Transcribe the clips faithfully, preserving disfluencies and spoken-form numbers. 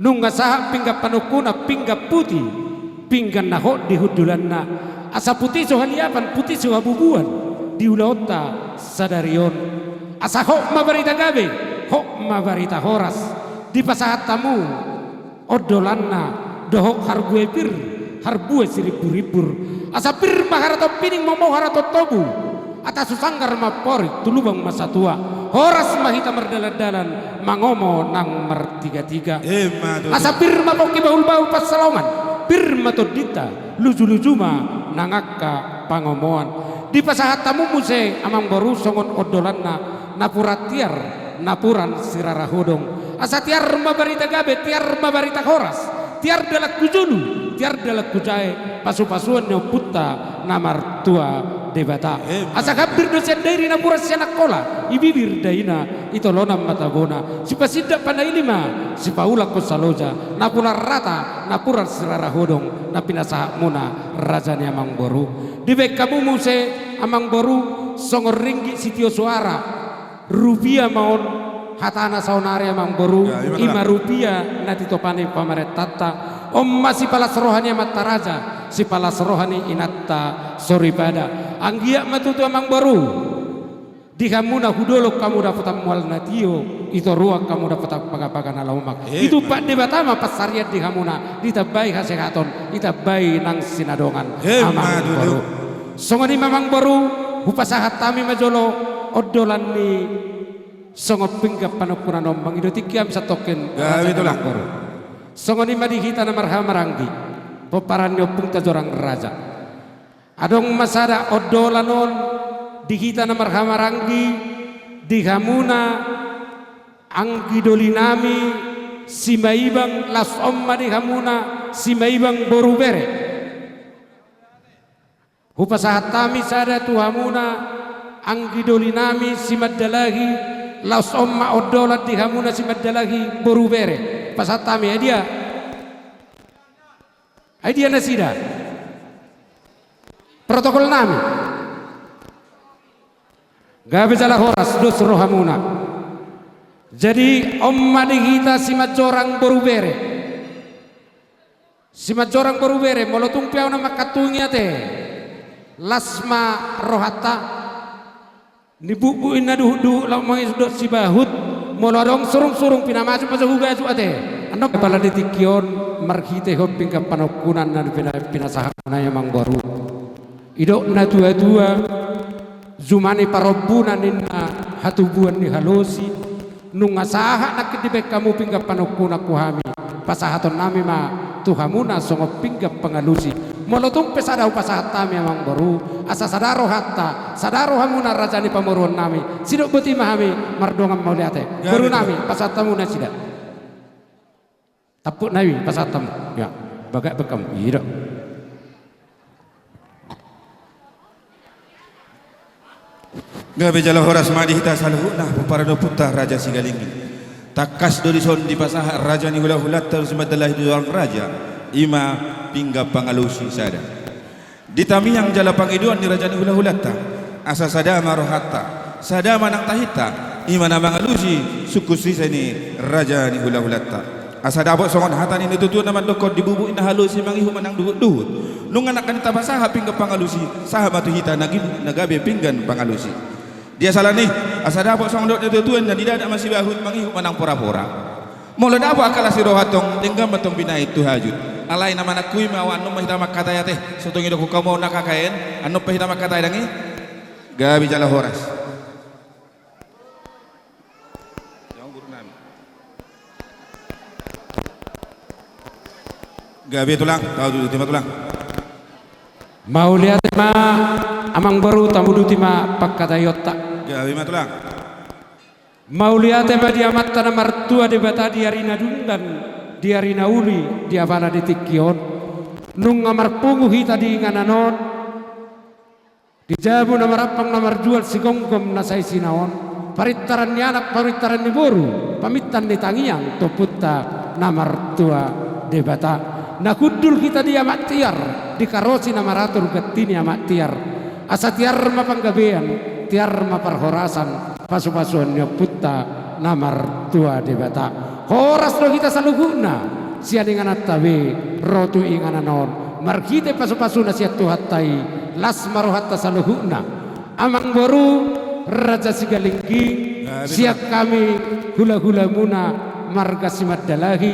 Nunga sahat pinggan panungkunan, pinggan puti, pinggan na hot di hundulanna. Asa puti so haliapan, puti so habubuan di ulaonta sadari on. Asa hot ma barita gabe, hot ma barita horas. Dipasahat hamu ondolanna dohot harbue pir, harbue sirimburimbur. Asa pir ma haraton pining, momo haraton tobu. Atas tu sanggar ma amporik, tu lubang ma satua. Horas ma hita mardalandalan, mangomo nang martigatiga. Emma tutu. Asa pir ma pongki bahulbahul pansalongan, pir ma tondinta, lujuluju ma nang angka pangomoan. Dipasahat hamu muse amangboru songon ondolanna, napuran tiar, napuran sirara hodong. Asa tiar ma barita gabe, tiar ma barita horas, tiar dalan hujulu, tiar dalan hujae, pasupasuon ni ompunta na martua Debata. Emma. Asa hambir do sian dairi, napuran sian Angkola, i bibir daina, i tolonan ma tabona. Sipasindak panaili ma, sipaulakhon saloja, napuran rata, napuran sirara hodong, na pinasahatmuna raja ni amangboru. Dibaen hamu muse amangboru songon ringgit sitio suara. Rupia ma on, hatana saonari amangboru. Ya, ima tulang. Ima rupia na titopa ni pamarentanta. On ma sipalas roha ni amanta raja, sipalas roha ni inanta soripada. Anggiat ma tutu amangboru, di hamuna hudolok hamu dapotan mual na tio, i toruan hamu dapotan pagapaga na lomak. Emma. Ditumpak Debata ma pansarian di hamuna, ditambai hasehaton, ditambai nang sinadongan. Emma tutu. Amangboru. Songon i ma amangboru, hupasahat hami ma jolo ondolan ni songon pinggan panungkunan on, mangido tingki hami santongkin. Gabe, tulang. Amangboru. Songon i ma di hita na marhahamaranggi, pomparan ni ompunta Jorang Raja. Adong ma sada ondolan on di hita na marhahamaranggi, di hamuna anggi dolinami Simaibang, laos on ma di hamuna Simaibang boru bere. Hupasahat hami sada tu hamuna anggi dolinami Simandalahi, laos on ma ondolan di hamuna Simandalahi boru bere. Pasahat hami, ai dia? Ai dia nasida? Protokolnami. Gabe jala horas, dos rohamuna. Jadi, on ma di hita Simanjorang boru bere. Simanjorang boru bere, molo tung pe ahu na mangkantungi ate, las ma rohanta. Nibutbut inna duhutduhut laho mangisuk dohot sibahut, molo adong surungsurung pinamasu ma jo hugaju ate. Annon apala di tingki on marhitehon pinggan panungkunan na pina-, pinasahatmuna i amangboru. Didok natuatua, jumani parombu na ninna hatubuan ni halosi. Nunga sahat nangkin dibaen hamu pinggan panungkunan tu hami, pasahatonnami ma tu hamuna songon pinggan pangalusi. Molo tung pe sada hupasahat hami amangboru, asa sada rohanta, sada rohamuna raja ni pamoruonnami. Sidok boti ma hami mardongan mauliate. Gabe. Borunami, pasahat hamu nasida. Tampuk nai, pasahat hamu. Ya, bagak bekam. Iya, dok. Gabe jala horas ma di hita saluhutna, pomparan ni ompunta Raja Sigalingging. Tangkas do dison dipasahat raja ni hulahulanta, Simandalahi Jorang Raja, i ma pinggan pangalusi sada. Di tangiang jala pangidoan ni raja ni hulahulanta, asa sada ma rohanta, sada ma nang tahinta, i ma na mangalusi sungkun sise ni raja ni hulahulanta. Asa dapot songon hata ni natuatua na mandokkon, dibutbut inna halosi mangihut ma nang duhutduhut. Nunga nangkin tapasahat pinggan pangalusi, sahat ma tu hita na gin-, na gabe pinggan pangalusi. Dia salah ni, asa dapot songon dok natuatua na didadak ma sibahut mangihut ma nang porapora. Molo dapot angka las ni roha tong, denggan ma tong binahen tu hajut. Alai na manangkui ma ahu, annon ma hita mangkatai ate. So tung didok hamu na kakaen, annon pe hita mangkatai dang i. Gabe jala horas. Gabe tulang, tau duti ma tulang. Mauliate ma amangboru, tau duti ma pangkataionta. Gabe ma tulang. Mauliate ma di Amanta na martua Debata di ari na dunggan, di ari na uli, di apala di tingki on. Nunga marpungu hita di inganan on. Di jabu na marampang na marjual, sigomgom na saisina on. Parintaran ni anak, parintaran ni boru, pamintan ni tangiang tu Ompunta na martua Debata. Na hundul hita di amak tiar, di karosi na maratur ganti ni amak tiar. Asa tiar ma panggabean, tiar ma parhorasan, pasupasuon ni Ompunta na martua Debata. Horas do hita saluhutna, sian ingananta be ro tu inganan on, marhite pasupasuna sian Tuhanta i, las ma rohanta saluhutna. Amangboru, Raja Sigalingging, sian hami hulahulamuna marga Simandalahi,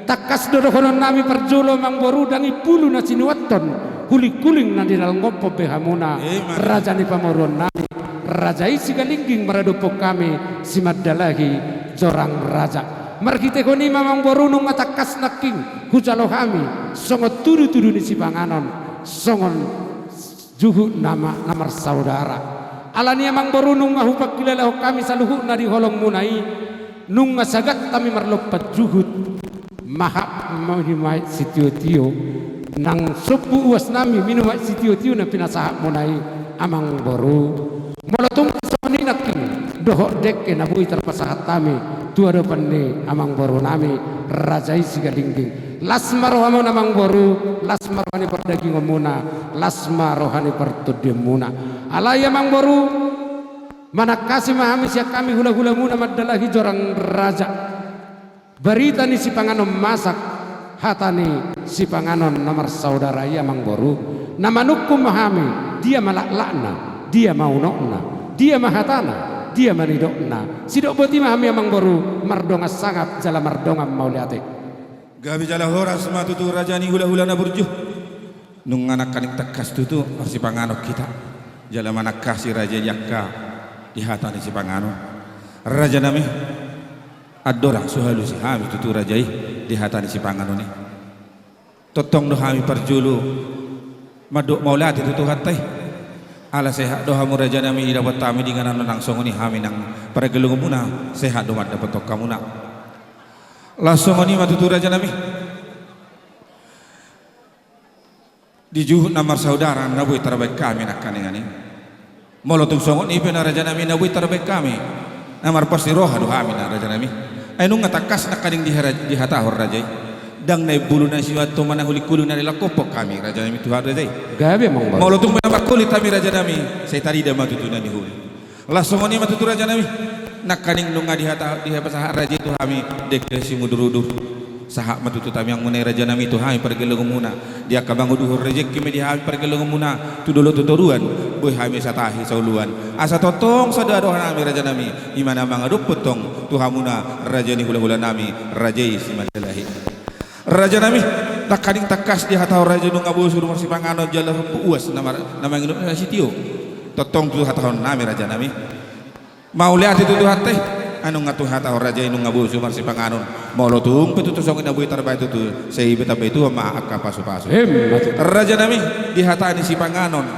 tangkas do dohononnami parjolo, Amangboru, ndang i pulu na sinuanhon, hulinghuling na nilanggophon be hamuna, raja ni pamoruonnami, raja i Sigalingging maradophon hami Simandalahi, jorang raja. Marhitehon i ma, Amangboru, nunga tangkas nangkin hujalo hami songon tudutudu ni sipanganon, songon juhut na ma-, na marsaudara. Alani, Amangboru, nunga hupangkilalahon hami saluhutna di holongmuna i, nunga sagat hami marlompan juhut, mahap ma-, minum aek sitiotio, nang sombu uasnami minum aek sitiotio na pinasahatmuna i, Amangboru. Molo tung songon i nangkin dohot dengke na boi tarpasahat hami tu adopan ni amangborunami, raja i Sigalingging, las ma rohamuna, Amangboru, las ma roha ni pardagingonmuna, las ma roha ni partondionmuna. Alai, Amangboru, manangkasi ma hami sian hami hulahulamuna Mandalahi, jorang raja, barita ni sipanganon masak, hata ni sipanganon na marsaudara i, Amangboru. Na manungkun ma hami, dia ma laklakna, dia ma unokna, dia ma hatana, dia ma nidokna. Sidok boti ma hami, Amangboru, mardongan sangap jala mardongan mauliate. Gabe jala horas ma tutu, raja ni hulahula na burju. Nunga nangkaning tangkas tutu marsipanganon hita, jala manangkasi raja i di angka di hata ni sipanganon. Rajanami, andorang so halusi hami tutu raja i di hata ni sipanganon i, tongtong do hami parjolo mandok mauliate tu Tuhanta i. Ala sehat do hamu, rajanami, didapot hami di inganan on, nang songon i hami nang pargellengonmuna sehat do mandapothon hamuna. Laos songon i ma tutu, rajanami, di juhut na marsaudara na boi tarbaen hami nangkaningan i. Molo tung songon i pe na, rajanami, na boi tarbaen hami, na marpos ni roha do hami na, rajanami. Ai nunga tangkas nangkaning di hara-, dihatahon raja i. Ndang na i pulu na sinuanhon, manang hulinghuling na nilanggophon hami, rajanami, tu hami raja i. Gabe, Amangboru. Molo tung pe na marholit hami, rajanami, sai tarida ma tutu na niholi. Laos songon i ma tutu, rajanami, nangkaning nunga dihata-, dipasahat raja i tu hami dengke simudurudur, sahat ma tutu tangiangmuna i, rajanami, tu hami pargellengonmuna. Di angka manguduhon rejeki ma di hami pargellengonmuna, tu dolok tu toruan boi hami satahi saoloan. Asa tongtong sada do rohanami, rajanami, i ma na mangadophon tong tu hamuna raja ni hulahulanami, raja i Simandalahi. Rajanami, nangkaning tangkas dihatahon raja i, nunga bosur marsipanganon jala sombu uas na mar-, na manginum aek sitio. Tongtong tu hatahononnami, rajanami, mauliate tu Tuhanta i. Ai nunga tu hatahon raja i nunga bosur marsipanganon. Molo tung pe tutu songon i na boi tarbaen tutu, sai ditambai Tuhan ma angka pasupasu. Emma tutu. Rajanami, di hata ni sipanganon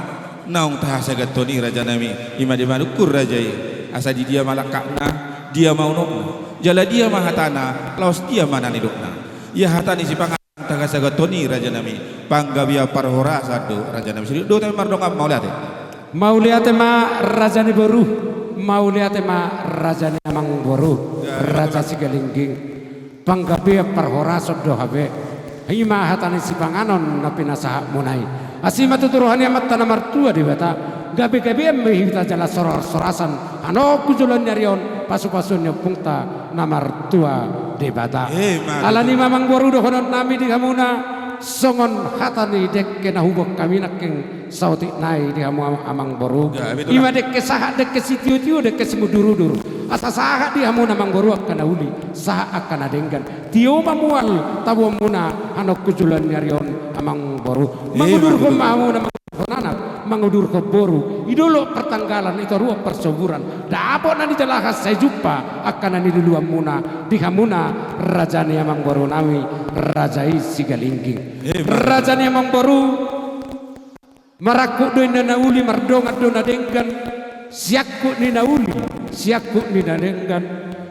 naung tahasagathon i, rajanami, i ma di manungkun raja i, asa di dia ma laklakna, dia ma unokna, jala dia ma hatana, laos dia ma na nidokna. Ia hata ni sipanganon tahasagathon i, rajanami, panggabean parhorasan do, rajanami. Sidok do hami mardongan mauliate. Mauliate ma, raja ni boru, mauliate ma, raja ni amangboru, raja Sigalingging. Panggabean parhorasan do hape. I ma hata ni sipanganon na pinasahatmuna i. Asi ma tutu roha ni Amanta na martua Debata, gabegabean ma hita jala sorashorasan, annon tu joloan ni ari on, pasupasuon ni ompunta na martua Debata. Emma tutu. Alani i ma, amangboru, dohononnami di hamuna songon hata ni dengke na huboan hami nangkin saotik nai di hamu, amangboru. Gabe tutu. I ma dengke sahat, dengke sitiotio, dengke simudurudur. Asa sahat di hamuna, amangboru, angka na uli, sahat angka na denggan. Tio ma mual tabuanmuna annon tu joloan ni ari on, amangboru. Emma tutu. Mangudurhon ma hamuna, mangudurhon anak, mangudurhon boru, di dolok partanggalan, di toruan parsoburan, dapot na nijalahan sai jumpa angka na niluluanmuna di hamuna, raja ni amangborunami, raja i Sigalingging. Emma tutu. Raja ni amangboru, marangkup do inna na uli, mardongan do na denggan, siangkup ni na uli, siangkup ni na denggan,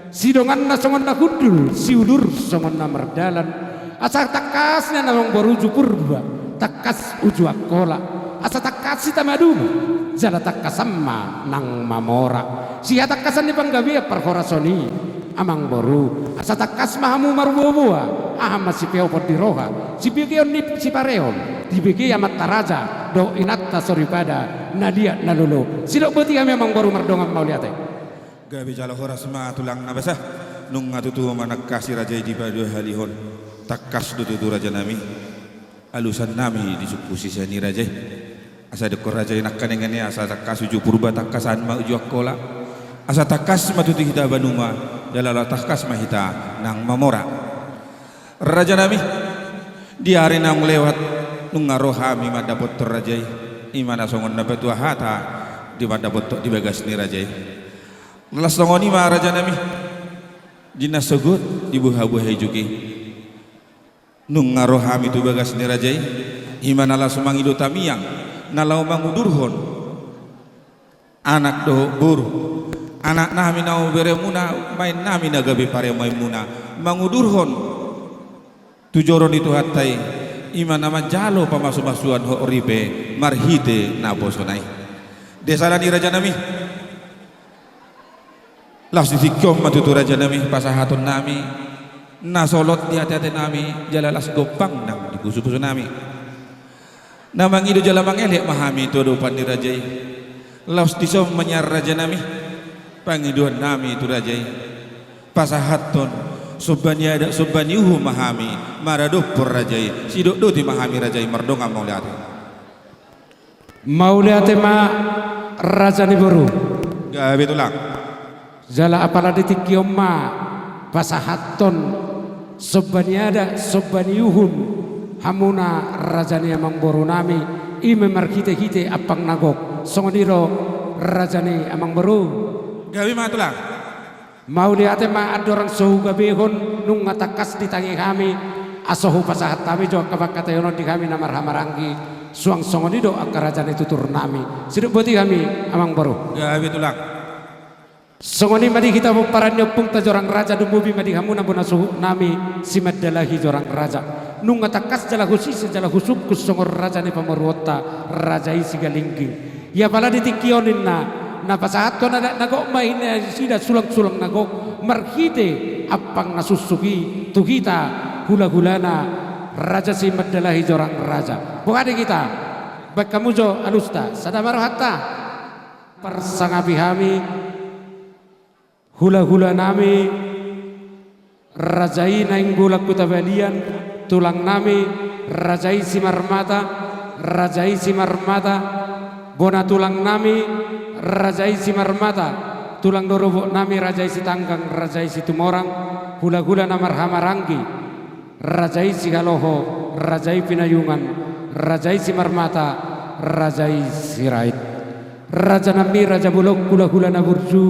sidonganna songon na hundul, siulur songon na mardalan. Asa tangkas, ninna amangboru, uju Purba, tangkas uju Angkola, asa tangkas hita maduma, jala tangkasan ma nang mamora. Sihatangkasan ni panggabean parhorasan i, amangboru, asa tangkas ma hamu marboaboa, aha ma sipeopon ni roha, sibegeon ni sipareon, dibege amanta raja dohot inanta soripada na liat na lolo. Sidok boti hami, amangboru, mardongan mauliate. Gabe jala horas ma, tulang na basa. Nunga tutu manangkasi raja i di paduahalihon. Tangkas do tutu rajanami. Alusan nami di sungkun sisea ni raja i. Asa didok raja i nangkaningan i, asa tangkas uju Purba tangkasan ma uju Angkola. Asa tangkas ma tutu hita banua, jala tangkas ma hita nang mamora. Rajanami, di ari naung lewat, nunga ro hami mandapothon raja i, i ma na songon na patua hata di mandapothon di bagas ni raja i. Laos songon i ma rajanami, di na sogot, di buhabuha i jugi. Nunga ro hami tu bagas ni raja i, i ma na laos mangido tamiang, na laho mangudurhon anak dohot boru, anak nami na uberemuna, baen nami na gabe parumaenmuna, mangudurhon tu joro ni Tuhanta i, i ma na manjalo pamasumasuon hot ripe marhite naposona i. Di sala ni rajanami. Laos di tingki on ma tutu rajanami pasahaton nami, na solot di ateate nami, jala laos gompang nang di pusupusu nami. Na mangido jala mangelek ma hami tu adopan ni raja i. Laos dison ma nian rajanami, pangidoan nami tu raja i. Pasahathon, somba ni adat, somba ni uhum ma hami, maradophon raja i, sidok doti ma hami raja i, mardongan mauliate. Mauliate ma raja ni boru. Gabe tulang. Jala apala di tingki on ma pasahathon somba ni adat, somba ni uhum, hamuna raja ni amangboru nami, i ma marhitehite ampang na gok, songon i do raja ni amangboru. Gabe ma tulang. Mauliate ma andorang so hugabehon, nunga tangkas ditangi hami, asa hupasahat hami jo angka pangkataion on di hami na marhahamaranggi, suang songon i do angka raja ni tutur nami. Sidok boti hami amangboru. Gabe tulang. Songon i ma di hita pomparan ni ompungta Jorang Raja, dumobi ma di hamuna bona suhut nami Simandalahi Jorang Raja. Nunga tangkas jala husise jala husungkun songon raja ni pamoruonta, raja i Sigalingging. Ia pala di tingki on ninna, na pasahathon adat na gok ma i nasida, sulangsulang na gok, marhite ampang na suksuk i tu hita hulahulana raja Simandalahi Jorang Raja. Boha di hita? Baen hamu jo alusta, sada ma rohanta. Parsangapi hami, hulahula nami, raja i Nainggolan Hutabalian, tulang nami, raja i Simarmata, raja i Simarmata, bona tulang nami, raja i Simarmata, tulang rorobot nami, raja i Sitanggang, raja i Situmorang, hulahula na marhahamaranggi, raja i Sihaloho, raja i Pinayungan, raja i Simarmata, raja i Sirait. Raja nami, raja bolon, hulahula na burju,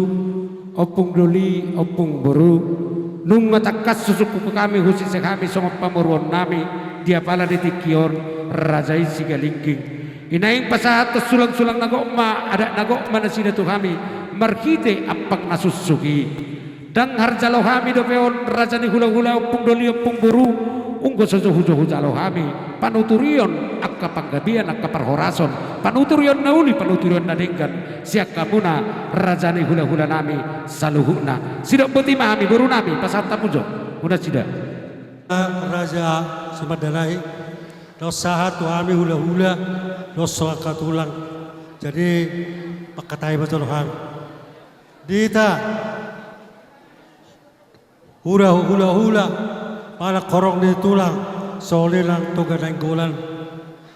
ompung doli, ompung boru. Nunga tangkas husungkun hami, husise hami songon pamoruon nami, di apala di tingki on, raja i Sigalingging. I naeng pasahathon sulangsulang na gok ma, adat na gok ma nasida tu hami, marhite ampang na suksuk i. Ndang harjalo hami dope on, raja ni hulahula, ompung doli, ompung boru, unggo so jo hujo hujalo hami panuturion angka panggabean, angka parhorason, panuturion na uli, panuturion na denggan sian hamuna raja ni hulahula nami saluhutna. Sidok boti ma hami, boru nami, pasahat hamu jo tu nasida. Raja Simandalahi, laos sahat tu hami hulahula, laos so angka tulang. Jadi pangkatai ma jo hami. Di hita, hula, hulahula, manang horong ni tulang, songon i nang Toga Nainggolan.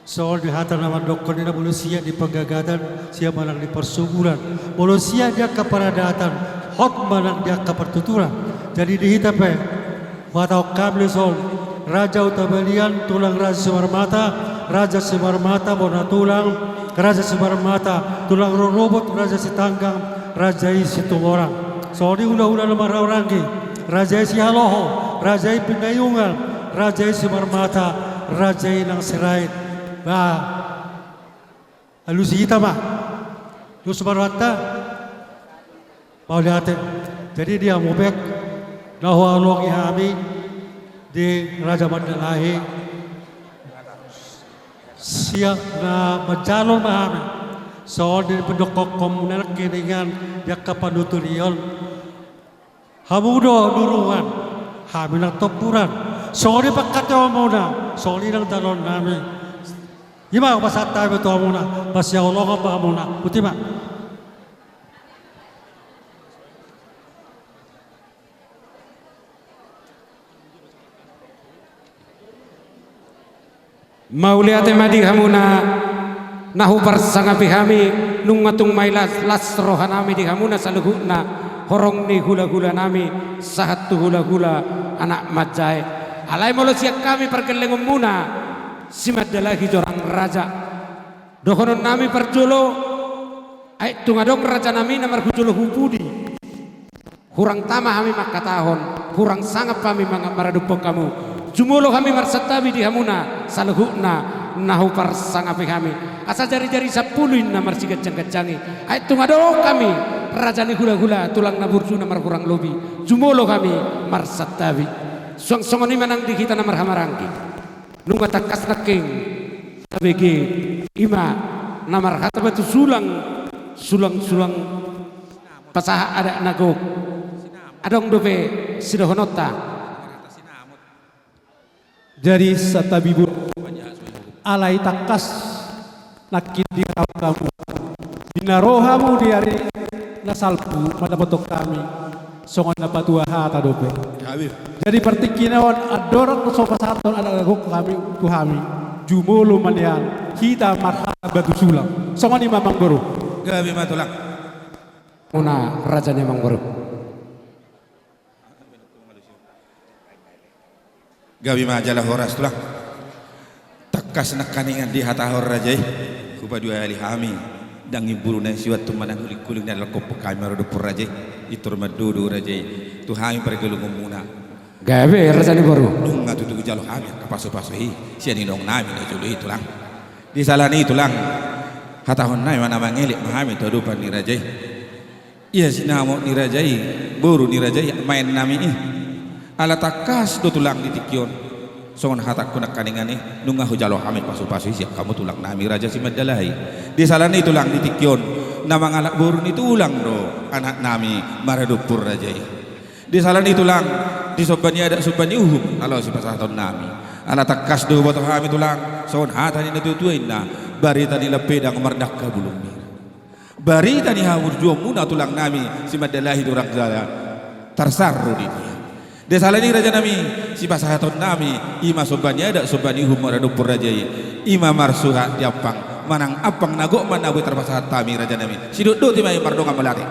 Songon i hata na mandokkon i, na molo sian di panggagatan, sian manang di parsuburan, molo sian di angka paradatan, hot manang di angka partuturan. Jadi di hita pe, huhatahon hami dison, Raja Hutabalian, tulang Raja Simarmata, Raja Simarmata bona tulang Raja Simarmata, tulang rorobot Raja Sitanggang, raja i Situmorang. Songon i hulahula na marhahamaranggi, raja i Sihaloho, raja i Pinayungan, raja i Simarmata, raja i nang Sirait. Ba, alusi hita ma. Alusi ma rohanta. Mauliate. Jadi di hamu pe, na huhaholongi hami di Raja Mandalahi, sian na manjalo ma hami, songon i pandokkonmuna nangkiningan di angka panuturion. Hamu do nurungan, hami nang tompuran. Songon i pangkataionmuna, songon i nang jaloon nami. I ma hupasahat hami tu hamuna, masihaholongan ma hamuna. Boti ma. Mauliate ma di hamuna na huparsangapi hami, nunga tung malas las rohanami di hamuna saluhutna, horong ni hulahulanami, sahat tu hulahula anak manjae. Alai molo sian hami pargellengonmuna, si Mandalahi Jorang Raja, dohononnami parjolo, ai tung adong rajanami na marhujolo hu pudi. Hurang tama hami mangkatahon, hurang sangap hami manga-, maradophon hamu. Jumolo hami marsantabi di hamuna saluhutna na huparsangapi hami. Asa jarijari sampulu inna marsiganjangganjangi. Ai tung adong hami raja ni hulahula, tulang na burju na marhurang lobi. Jumolo hami marsantabi. Suang songon i ma nang di hita na marhahamaranggi. Nunga tangkas nangkin tabege, i ma na marhata batu sulang, sulang-sulang pasahat adat na gok. Adong dope sidohononta. Jadi santabi bulu. Alai tangkas nangkin di roha hamu, di na ro hamu di ari na salpu mandapothon hami, songon na patua hata dope. Jadi partingkian on andorang so pasahathon adat na gok hami tu hami, jumolo ma nian hita marhata batu sulang. Songon i ma amangboru. Gabe ma tulang. Muna raja ni amangboru. Gabe ma jala horas tulang. Tangkas nangkaningan dihatahon raja i, hupaduahali hami, ndang imbulu na siuathon manang hulingkuling na dilangkophon hami maradophon raja i, intor mandodo raja i tu hami pargellengonmuna. Gabe raja ni boru. Nunga tutu hujalo hami angka pasupasu i sian inongnami na jolo i tulang. Di sala ni i tulang, hatahonnami ma na mangelek ma hami tu adopan ni raja i. Ia sinamot ni raja i, boru ni raja i, maen nami i. Ala tangkas do tulang di tingki on. Songon hatangku nangkaningan i, nunga hujalo hami pasupasu i sian hamu tulang nami raja si Mandalahi. Di sala ni i tulang di tingki on, na mangalap boru ni tulang do anak nami maradophon raja i. Di sala ni i tulang, di somba ni adat somba ni uhum na laho sipasahaton nami. Ala tangkas do huboto hami tulang, songon hata ni na tuatua inna, barita ni lampedang mardangka bulung bira. Barita ni haburjuonmuna tulang nami si Mandalahi Jorang Raja tarsar do di dia. Di sala ni i raja nami, sipasahaton nami i ma somba ni adat somba ni uhum maradophon raja i, i ma marsuhat di ampang, manang ampang na gok ma na boi tarpasahat hami raja nami. Sidokdok i ma i, mardongan mauliate.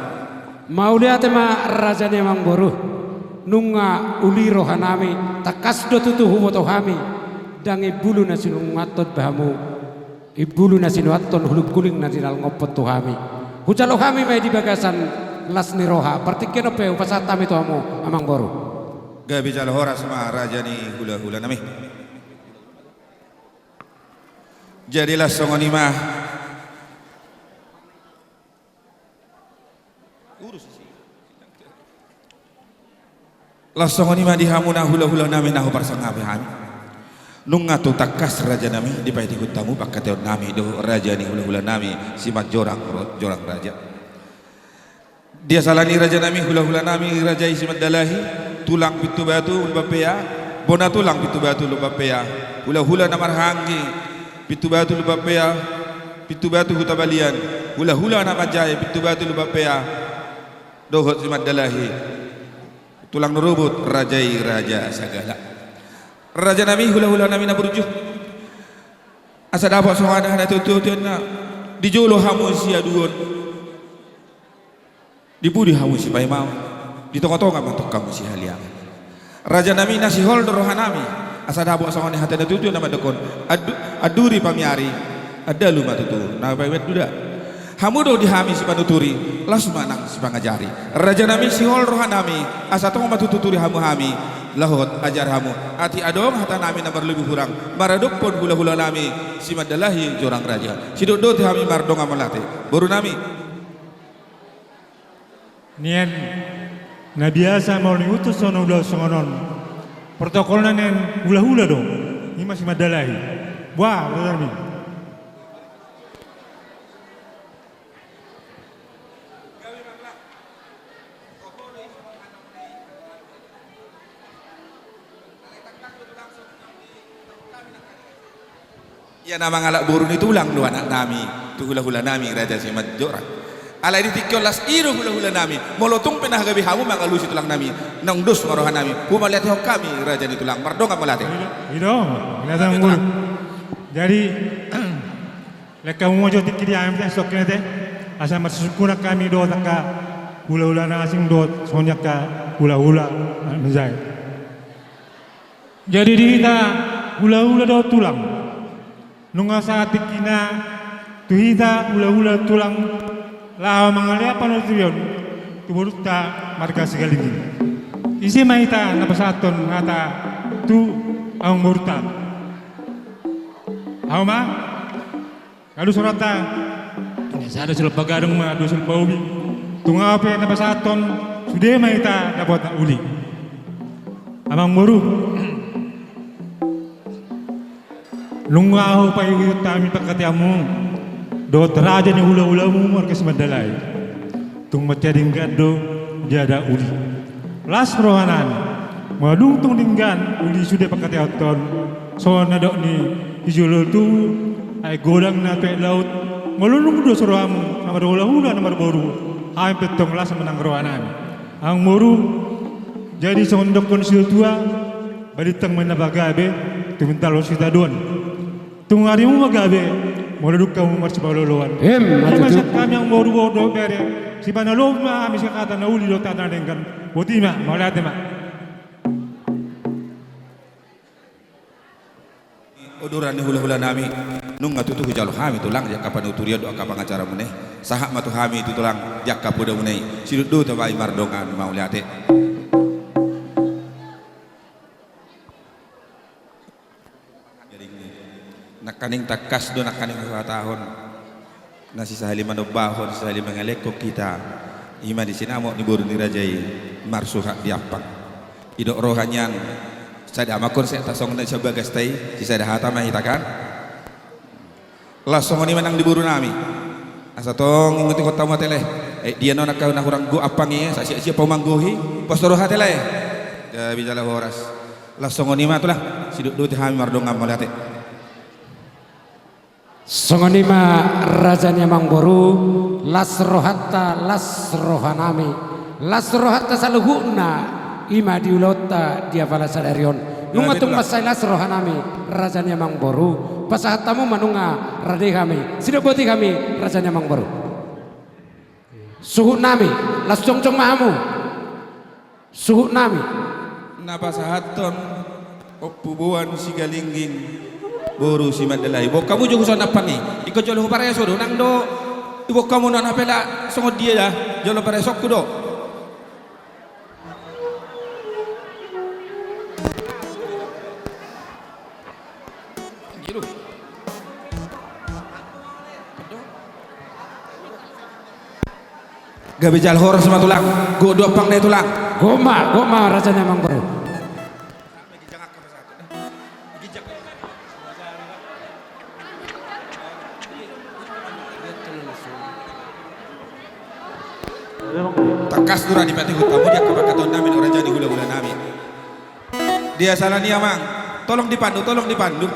Mauliate ma raja ni amangboru. Nunga uli rohanami, tangkas do tutu huboto hami, ndang imbulu na sinuathon hamu. Imbulu na sinuathon hulingkuling na dilangkophon tu hami. Hujalo hami ma i di bagasan las ni roha. Partingkian on pe hupasahat hami tu hamu amangboru. Gabe jala horas ma raja ni hulahula nami. Jadi las songon i ma. Las songon i ma di hamuna hulahula nami na huparsangapi hami. Nunga tung tangkas raja nami dipaihut hamu pangkataion nami dohot raja ni hulahula nami si Manjorang ro-, Jorang Raja. Di sala ni i raja nami hulahula nami raja i si Mandalahi, tulang pintu batu Lumban Pea, bona tulang pintu batu Lumban Pea, hulahula na marhahamaranggi pintu batu Lumban Pea, pintu batu Huta Balian, hulahula na manjae pintu batu Lumban Pea, dohot si Mandalahi. Tulang norobot raja i raja sagala. Raja nami hulahula nami na burju. Asa dapot songon hata ni natuatua inna, di jolo hamu siaduon. Di pudi hamu sipaimaon. Di tongatonga ma tong hamu sihaliangan. Raja nami na sihol do roha nami. Asa dapot songon hata ni natuatua na mandok on. Adu-, aduri pamiari. Andalu ma tutu na paimandula. Hamu do di hami sipanuturi, laos ma nang sipangajari. Raja nami sihol roha nami, asa tong ma tutu turi hamu hami, laho ajar hamu. Atik adong hata nami na marlobi hurang, maradophon hulahula nami, si Mandalahi Jorang Raja. Sidokdok i hami mardongan mauliate. Boru nami. Nian na biasa molo diutus songon ulaon songon on. Protokolna nian hulahula do. I ma si Mandalahi. Buah, raja nami. Ia na mangalap boru ni tulang do anak nami, tu hulahula nami raja si Manjorang. Alai di tingki on las i do hulahula nami, molo tung pe na gabe hamu mangalusi tulang nami, naung dos ma roha nami, humauliatehon hami raja ni tulang, mardongan mauliate. I do, i do, mauliate. Jadi, lehon hamu ma jo tingki di hami te, sitongkin te, asa marsisungkunan hami dohot angka hulahula na asing dohot songon i angka hulahula na manjae. Jadi di hita hulahula dohot tulang, nunga sahat tingkina tu hita hulahula tulang laho mangalean panuturion tu borunta marga Sigalingging. Ise ma hita na pasahathon hata tu amangborunta? Hamu ma? Nga dos rohanta. Sada silompar gadong ma dua silompar ubi. Tung aha pe na pasahathon, sude ma hita dapotan uli. Amangboru, nunga hupaihut hami pangkataion muna dohot raja ni hulahulamu marga Simandalai. Tung mansai denggan do diada uli. Las rohanami. Molo dung tung denggan uli sude pangkataion on, songon na didok ni sijolo tubu, aek godang na tu aek laut. Molo dung dos rohamu na marhulahula na marboru, hami pe tong las manang rohanami. Amangboru, jadi songon didokkon ni situatua, balintang ma ninna pagabe, tumindalos hita doan. Tung arimu ma gabe, molo dung hamu marsipaolooloan. Emma tutu. Ima sian hami amangboru, boru dohot bere, sipanalobi ma hami sian hata na uli dohot hata na denggan. Boti ma, mauliate ma. Odoran ni hulahulanami, nunga tutu hujalo hami tulang di angka panuturion dohot angka pangacaramuna i. Sahat ma tu hami tutu tulang di angka podamuna i. Sidok do tabai mardongan, mauliate. Nangkaning tangkas do nangkaning huhatahon, na sisahali manombahon, sisahali mangalehon hita, ima di sinamot ni boru ni raja i marsuhat di ampang. Didok roha nian, sada ma konsepta songon na sian bagasta i, sisada hata ma hita kan. Laos songon i ma nang di borunami. Asa tong ingot-ingot hamu ate lae. Eh, dia non angka na hurang gok ampang i, asa siap-siap hamu manggohi. Pos do roha ate lae. Gabe jala horas. Laos songon i ma tulang, sidok do tu hami mardongan, mauliate. Songon i ma raja ni amangboru, las rohanta, las rohanami. Las rohanta saluhutna, ima di ulaonta di apala sadari on. Nunga tung mansai las rohanami, raja ni amangboru. Pasahat hamu ma nunga rade hami, sidok boti hami, raja ni amangboru. Suhutnami, las jongjong ma hamu. Suhutnami. Na pasahathon Ompu Boan Sigalingging, boru Simandalai. Boan hamu jo huson ampang i. Ingkon jolo hupareso do nang do. Iboan hamu non hape la songon dia da. Jolo paresonku do. Gabe jala horas ma tulang. Gok do ampang da i tulang. Gok ma, gok ma raja ni amangboru. Tangkas do ra dipatihut hamu di angka pangkataionami dohot raja ni hulahulanami. Dia salah ni amang. Tolong dipandu, tolong dipandu.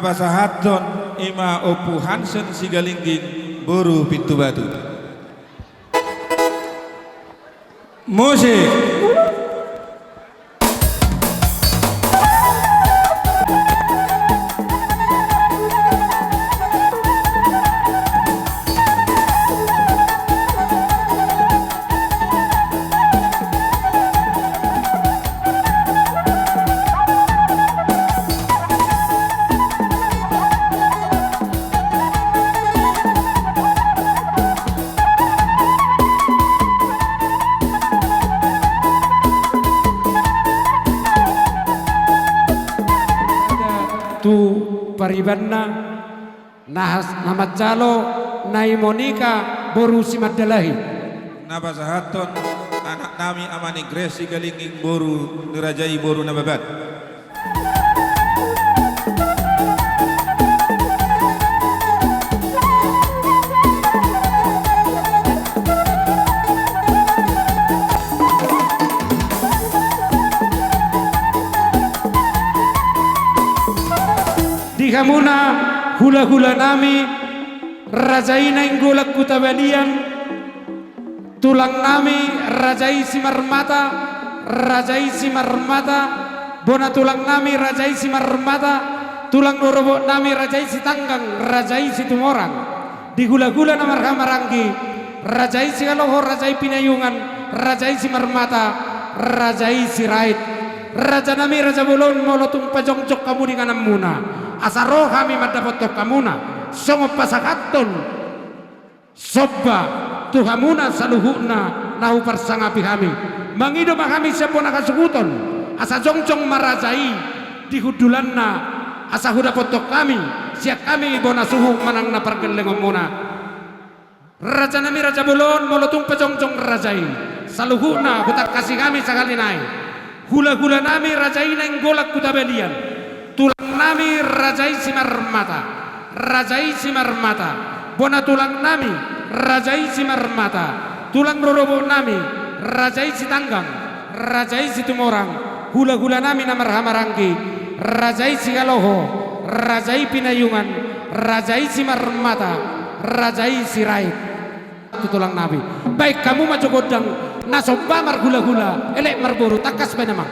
Pasahathon i ma Ompu Hansen Sigalingging boru Pintubatu. Musik. Tu paribanna na has-, na manjalo Nai Monika boru Simandalahi. Na pasahathon anak nami Ama ni Grace Sigalingging boru ni raja i boru Nababan. Di hamuna hulahula nami, raja i Nainggolan Huta Balian, tulang nami raja i Simarmata, raja i Simarmata, bona tulang nami raja i Simarmata, tulang rorobot nami raja i Sitanggang, raja i Situmorang. Di hulahula na marhahamaranggi, raja i Sihaloho, raja i Pinayungan, raja i Simarmata, raja i Sirait. Raja nami, raja bolon, molo tung pajongjong hamu di ingananmuna, asa ro hami mandapothon hamuna songon pasahathon somba tu hamuna saluhutna na huparsangapi hami. Mangido ma hami sian bona hasuhuton, asa jongjong ma raja i di hundulanna, asa hudapothon hami sian hami bona suhut manang na pargellengonmuna. Raja nami, raja bolon, molo tung pajongjong raja i, saluhutna hutangkasi hami sahali nai. Hulahula nami raja i Nainggolan Huta Balian, tulang nami raja i Simarmata, raja i Simarmata, bona tulang nami raja i Simarmata, tulang rorobot nami raja i Sitanggang, raja i Situmorang, hulahula nami na marhahamaranggi, raja i Sihaloho, raja i Pinayungan, raja i Simarmata, raja i Sirait. Tu tulang nami. Baen hamu ma jo gondang na somba marhulahula, elek marboru, tangkas baen amang.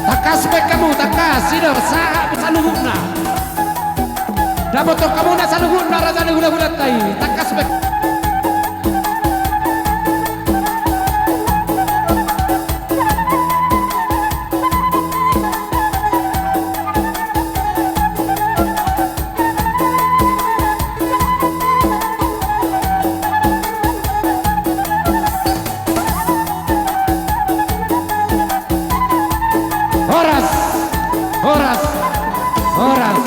Tangkas baen hamu, tangkas, sidor, sahat saluhutna. Dapothon hamuna saluhutna raja ni hulahulanta i, tangkas baen. Horas, horas, horas.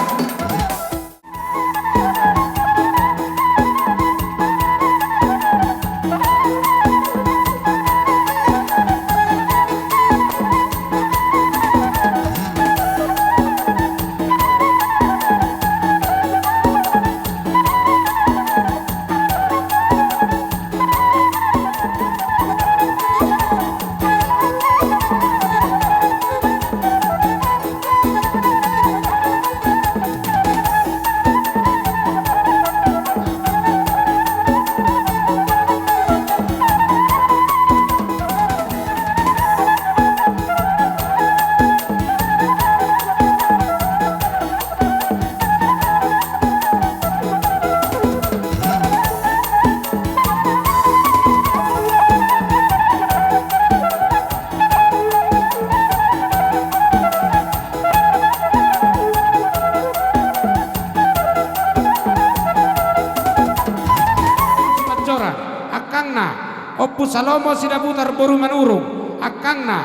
Ompu Salomo Sinabutar boru Manurung, angkangna,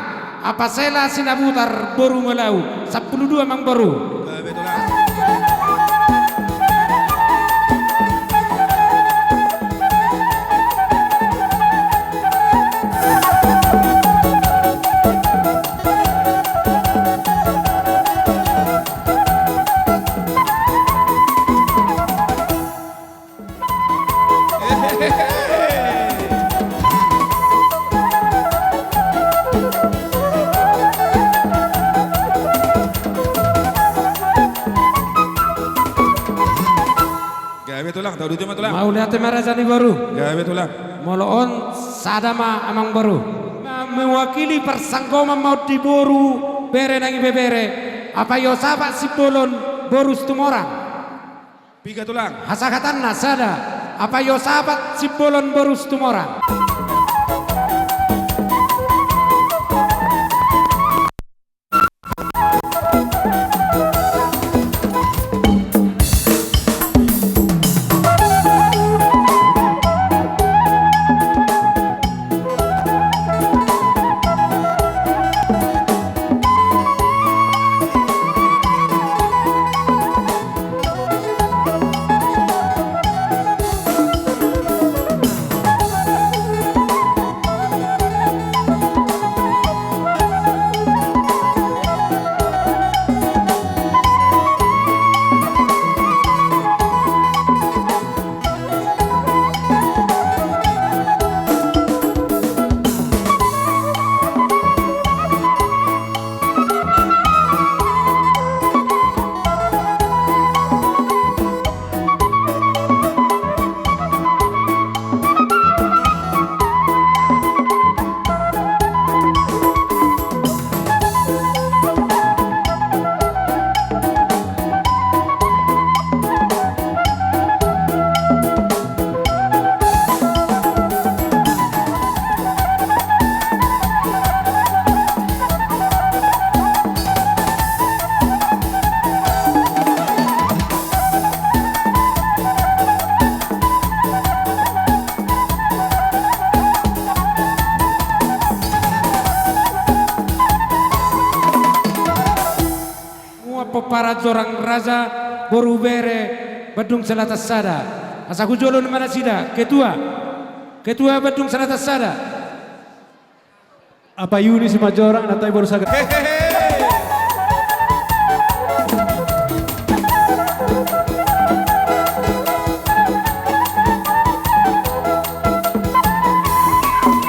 Apasela Sinabutar boru Malau, sampulu dua, Amangboru. Gabe, Tulang. Gabe, Tulang, tauduti ma, Tulang. Mauliate ma, raja ni boru. Gabe, Tulang. Molo on sada ma, Amangboru. Ma-, mewakili parsanggoman ma on di boru bere nang ibebere, Apai Yosapat Simbolon boru Situmorang. Piga, Tulang? Hasahatanna sada, Apai Yosapat Simbolon boru Situmorang. Mua pomparan jorang raja boru bere Bandung Selatan sada. Asa hujolo ma nasida, ketua. Ketua Bandung Selatan sada. Apai Yuni Simanjorang, nantai boru Saga.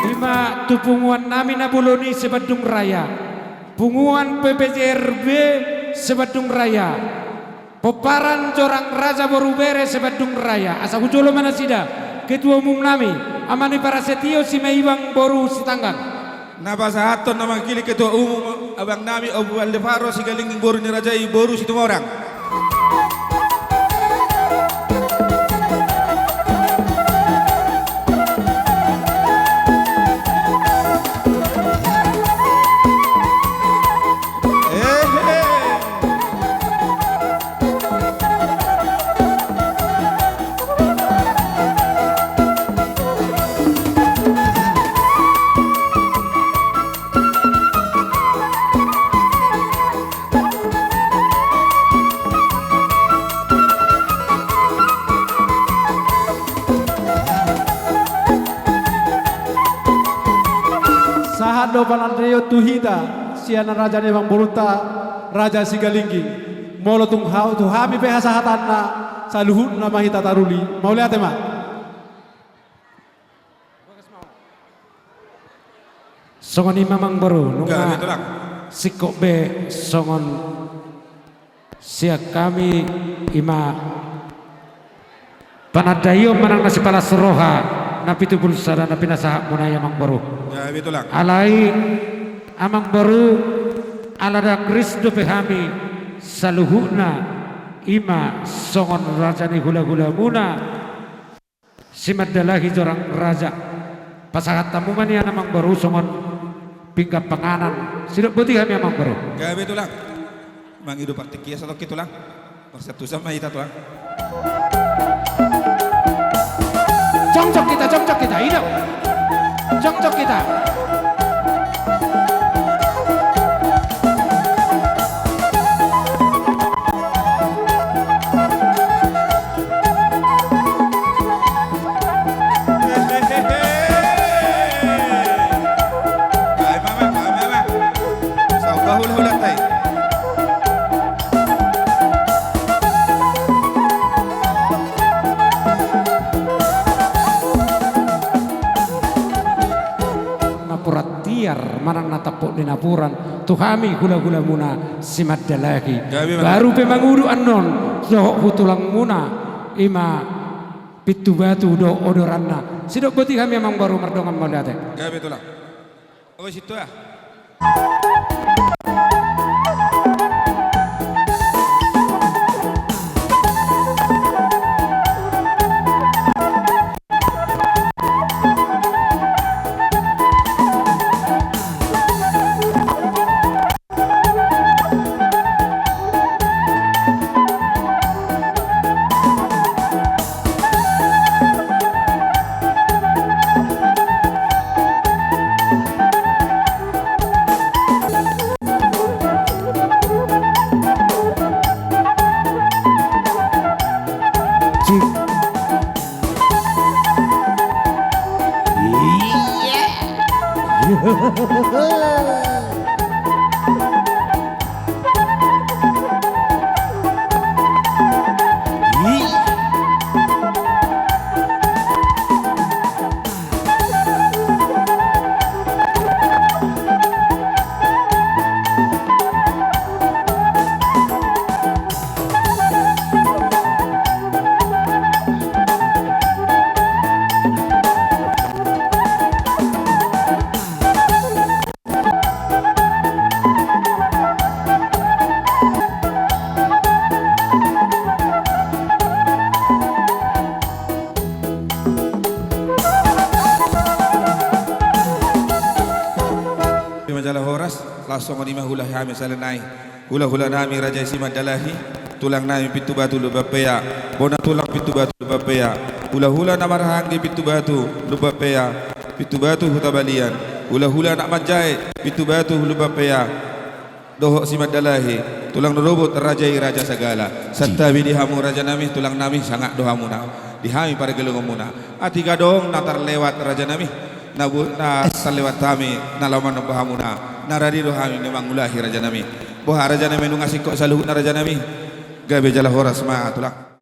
Ima tu punguan nami na bolon i se-Bandung Raya. Punguan P P J R B se-Bandung Raya. Pomparan jorang raja boru bere se-Bandung Raya. Asa hujolo ma nasida, ketua umum nami, Ama ni Prasetyo Simaibang boru Sitanggang. Na pasahathon na mangkilik ketua umum abang nami Ompu Aldefaro Sigalingging boru ni raja i boru Situmorang. Sahat do panandaion tu hita sian raja ni amangborunta Raja Sigalingging. Molo tung hau tu hami pe hasahatanna, saluhutna ma hita taruli. Mauliate ma. Songon i ma amangboru, nunga singkop be songon sian hami, ima panandaion manang na sipalas roha na pitu pulu sada na pinasahatmuna i amangboru. Alai amangboru, ala dang ris dope hami saluhutna, ima songon raja ni hulahulamuna. Simandalahi jorang raja. Pasahat hamu ma nian amangboru songon pinggan panganan. Sidok boti hami amangboru. Gabe tulang. Mangido partingkian satongkin tulang. Marsiantusan ma hita tulang. Jongjong hita, jongjong hita, ido. Jongjong hita. Hehehe. Baen ma, baen ma, baen ma. Saotik hulahulanta i. Napuran tiar manang na tampok ni napuran tu hami hulahulamuna Simandalahi. Gabe ma. Baru pe mangudut annon dohot tu tulangmuna i ma Pintu Batu dohot odoranna. Sidok boti hami amang boru, mardongan mauliate. Gabe tulang. Oi, situ ah. Ima jala horas, laos songon i ma huula hami sahali nai. Hulahula nami Raja i Simandalahi, tulang nami Pintu Batu Lumban Pea, bona tulang Pintu Batu Lumban Pea, hulahula na marhahaanggi Pintu Batu Lumban Pea, Pintu Batu Huta Balian, hulahula na manjae Pintu Batu Lumban Pea, dohot Simandalahi, tulang na rorobot raja i raja sagala. Santabi di hamu raja nami, tulang nami, sangap do hamuna di hami pargellengonmuna. Atik adong na tarlewat raja nami, na bu-, na tarlewat hami na laho manomba hamuna, na radi do hami na mangulahi raja nami. Boha raja nami, nunga singkop saluhutna raja nami. Gabe jala horas ma tulang.